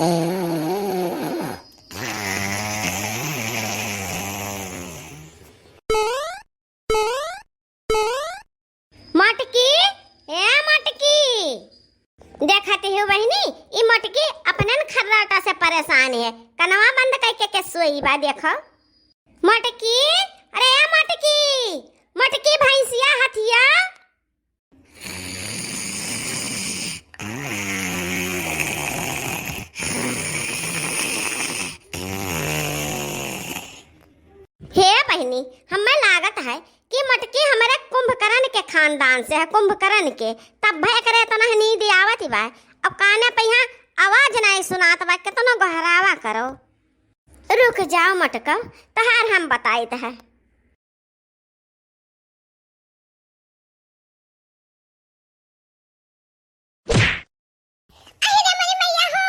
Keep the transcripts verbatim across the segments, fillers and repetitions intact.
मटकी, ए मटकी, देखत ही बहिनी, ई मटकी अपनन खर्राटा से परेशान है, कनवा बंद कइके के सोई बा, देखो। मटकी, अरे ए मटकी, मटकी भैंसिया हथिया। हे बहिनी, हमें लागत है कि मटकी हमरे कुंभकर्ण के खानदान से है, कुंभकर्ण के, तब भय करे इतना नींद आवत ही बा। अब काने पे यहाँ आवाज नहीं सुनात बा, कितना गोहरावा करो। रुक जाओ मटकव, तहार हम बताइत है। अरे रे मोरी मैया हो,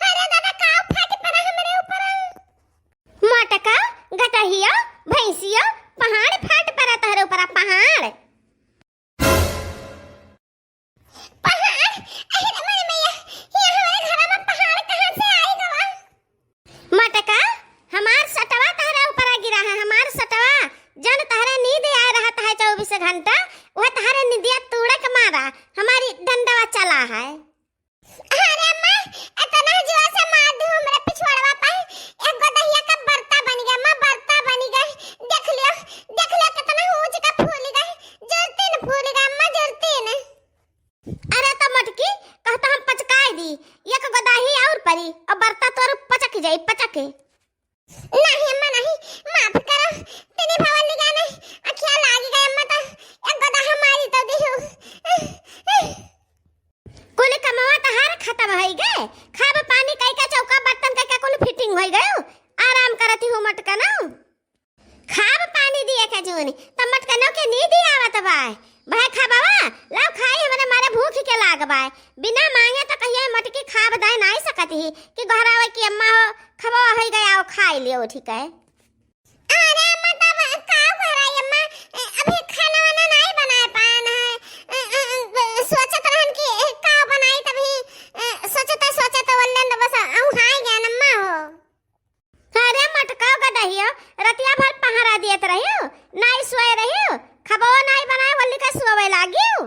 अरे दादा, काव फाट पड़ा हमरे ऊपर। मटका, गदहिया, भैंसिया, पहाड़ फाट पड़ा तहरे ऊपर, पहाड़। पहाड़, अरे रे मोरी मैया, ये हमरे घरा में पहाड़ कहाँ से आई गवा? मटका, हमार सटवा तहरा ऊपरा गिरा है, हमार सटवा। जन तहरा नींद आए रहत है चउबीस घंटा, वह तहरा नींदिया तूड़े के मारा हमारी डंडवा चला है। अरे अम्मा, इतना जोर से मार दू हमरे पिछवाड़वा पे, एक गो दहिया का बर्ता बन गया, अम्मा बर्ता बन गए। देख लियो, देख लियो कितना ऊंच का फूल गए, जुरतीन फूल गए अम्मा, जुरतीन। अरे तो मटकी, कहता हम पचकाए दी, एक गो दही और परी, और बर्ता तोर पचक जाई, पचक। नहीं अम्मा नहीं, माफ करो, तेरी भवन निगाह नहीं, अखिया लागी गए अम्मा तो, एक गो दहा मारी तो दिहू। कुल कमवा तहार खत्म होई गए, खाब पानी कई का चौका बर्तन कई का कुल fitting होई गयो, आराम करती हूँ मटका ना। खाब पानी दिए के जून, त मटकनो के नींद आवत बा। भाई खाबवा, लाओ खाई, हमरे मारे भूख के लाग बा। बिना मांगे त कहिए मटकी खाब दे नाई सकत ही कि गोहरावे कि अम्मा हो, खबवा होई गया हो, खाई लियो, ठीक है। अरे अम्मा, तब का गोहराई अम्मा? अभी खाना वाना नाई बनाए पान है। सोचत रहन कि का बनाई, तभी सोचत सोचत वल्लन बस अउहाई गया अम्मा हो। अरे मटकाओ गदहियो, रतिया भर पहरा दियत रहियो, नाई सोए रहियो, खबवा नाई बनाए, वल्ली का सोवे लागियो।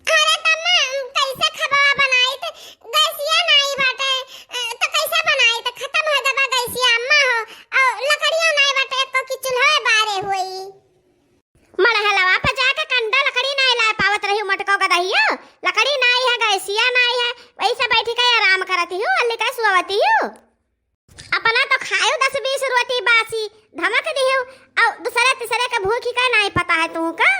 अरे तम्मा, कैसे खबवा बनाई? त गैसिया नाई बाटे, अ, त कैसे बनाई? त खत्म हो जाबा गैसिया, अम्मा हो, और लकड़िया नाई बाटे, एको की चूल्हा बारे होई। मड़हलवा पे जाके कंडा लकड़ी नाई लाए पावत रहियो मटकाओ गदहियो, लकड़ी नाई है, गैसिया नाई है, वही से बैठी के आराम करती हूँ, वल्ली का सोवती हूँ। अपना तो खायो दस बीस रोटी बासी, धमक दिहु, और दूसरे तीसरे के भूखी का नाई पता है तू का?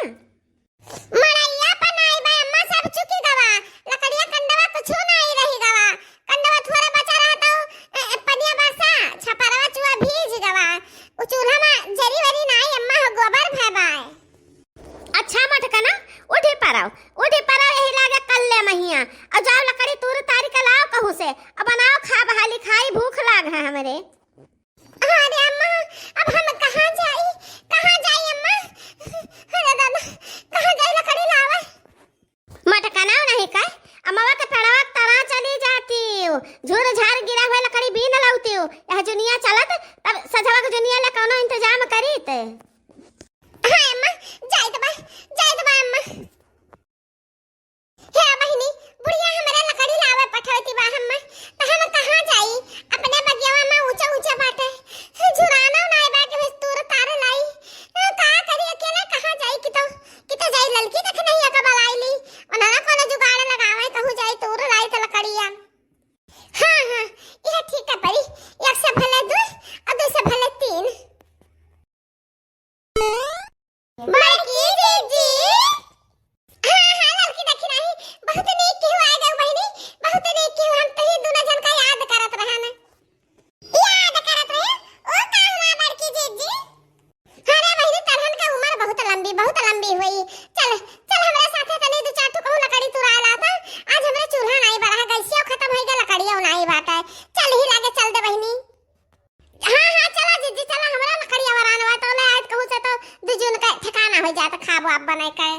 मड़ैया पर नाई बा अम्मा, सब चुकी गवा, लकड़िया कंडवा कुछ नाई रही गवा, कंडवा थोड़े बचा रहा तो, ए, ए, पनिया बरसा, छपरवा चुआ भीज गवा, उ चूल्हा में जरी वरी नाई अम्मा हो, गोबर भय बाय। अच्छा मटकना, उठी पराओ, उठी पराओ, यही लागे कल्ले महिया। और जाओ लकड़ी तूर तारी के लाओ कहूँ से, और बनाओ खाब हाली खाई, भूख लाग है हमरे। अरे अम्मा, अब हम कहाँ जाई, कहाँ जाई अम्मा? अरे दादा, कहाँ जाई लकड़ी लावे? मटकना नहीं का, अम्मा के पेड़वा के तरा चली जाती, झूर झार गिरा हुआ लकड़ी बीन लौती, यह जुनिया चलत, तब सझवा के जुनिया ले कौनो इंतजाम करीत। हाँ अम्मा, जाइत बा, जाइत बा अम्मा। हे बहिनी, बुढ़िया हमरे लकड़ी लावे पठौती बा अम्मा, त हम कहाँ जाई? अपने बगियावा में ऊंचा ऊंचा बाटे, झुरानो नाय बाटे, बस तूर तार लाई। का करी अकेले कहाँ जाई? कि तो, कि तो जाई ललकी देख नहीं का बलाई ली, उन्होंने कोनो जुगाड़ लगावे, कहूँ जाई तूर लाई त लकड़िया। हाँ, हाँ, यह ठीक है परी, एक से भले दो और दो से भले तीन। बड़की जीजी। हाँ, हाँ, लड़की देखी नहीं, बहुत नीक केहू आ गए बहिनी, बहुत नीक केहू, हम तो ही दोनों जन का याद करत रहन। याद करत रहे? ओ का हुआ बड़की जीजी? अरे बहिनी, तनहन का उम्र बहुत लंबी, बहुत लंबी हुई। चल, चल हमरे साथे तनी दो चार ठो कहूँ लकड़ी तुराए ला था। आज हमरे चूल्हा नहीं बरा है, गैसियो खत्म होई गया, लकड़ियो नहीं बाटे। चल ही लागे चल दे बहिनी। हाँ, हाँ, चला जीजी, चला, हमरा लकड़िया वरान बा, तो ले आइत कहूँ से तो दू जून का ठिकाना हो जात, खाबो आप बनाए के।